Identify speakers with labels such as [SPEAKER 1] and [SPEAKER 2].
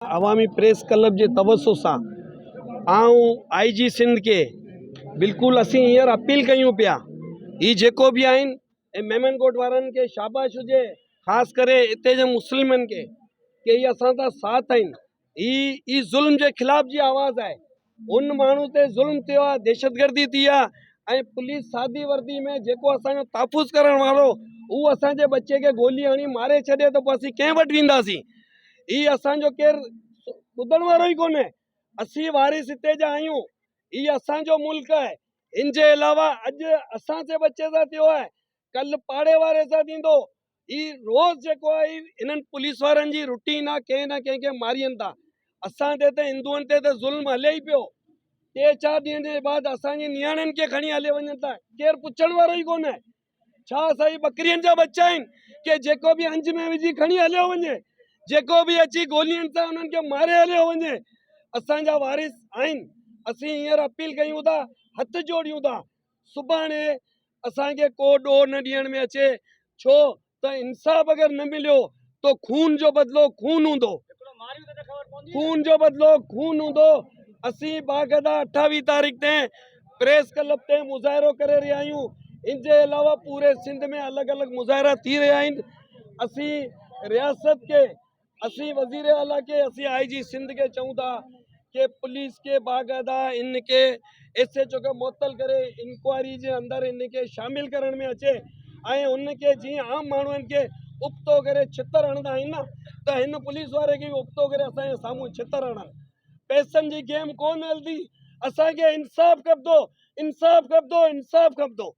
[SPEAKER 1] عوامي press club جي توسط سان آئون آئي جي سنڌ کي بلڪل اسين هينئر اپيل ڪيون پيا هي جيڪو به آهن ۽ ميمن ڳوٺ وارن کي شاباش هجي خاص ڪري اتي جي مسلمن کي ڪي هي اسان سان ساٿ آهن هي هي ظلم جي خلاف جي آواز آهي ان ماڻهو تي ظلم ٿيو آهي دهشتگردي ٿي آهي ۽ پوليس سادي وردي ۾ جيڪو اسان جو تحفظ ڪرڻ وارو هو اسان جي ٻچي کي گولي هڻي ماري ڇڏي ته پوء اسين ڪنهن وٽ وينداسين هي اسان جو ڪير ٻڌڻ وارو ئي ڪونهي. اسين وارث هتي جا آهيون. هي اسان جو ملڪ آهي. ان جي علاوه اڄ اسان جي ٻچي سان ٿيو آهي، ڪلهه پاڙي واري سان ٿيندو. هي روز جيڪو آهي انهن پوليس وارن جي روٽين آهي ڪنهن نه ڪنهن کي مارين ٿا. اسان تي ته هندوئن تي ته ظلم هلي ئي پيو. ٽي چار ڏينهن جي بعد اسان جي نياڻين کي کڻي هلي وڃن ٿا. ڪير پڇڻ وارو ئي ڪونهي. ڇا اسان ٻڪرين جا ٻچا آهن ڪي جيڪو به هنج ۾ وجهي کڻي هليو وڃي جيڪو به اچي گولين سان انهن کي ماري هليو وڃي اسان جا وارث آهن اسين هينئر اپيل ڪيون ٿا هٿ جوڙيون ٿا سڀاڻي اسان کي ڪو ڏوهه نه ڏيڻ ۾ اچي ڇو ته انصاف اگر نه مليو ته خون جو بدلو خون هوندو خون جو بدلو خون هوندو اسين باقاعده 28 تاريخ تي پريس ڪلب تي مظاهرو ڪري رهيا آهيون ان جي علاوه پوري سنڌ ۾ الڳ الڳ مظاهرا ٿي رهيا آهن اسين رياست کي اسين وزير اعليٰ کي اسين آئي جي سنڌ کي چئون ٿا ڪي پوليس کي باقاعده ان کي ايس ايچ او کي معطل ڪري انڪوائري جي اندر ان کي شامل ڪرڻ ۾ اچي ۽ ان کي جيئن عام ماڻهن کي ابتو ڪري ڇتر هڻندا آهن نه ته هن پوليس واري کي به ابتو ڪري اسان جي سامهون ڇتر هڻن پئسن جي گيم ڪون هلندي اسان کي انصاف کپندو انصاف کپندو انصاف کپندو.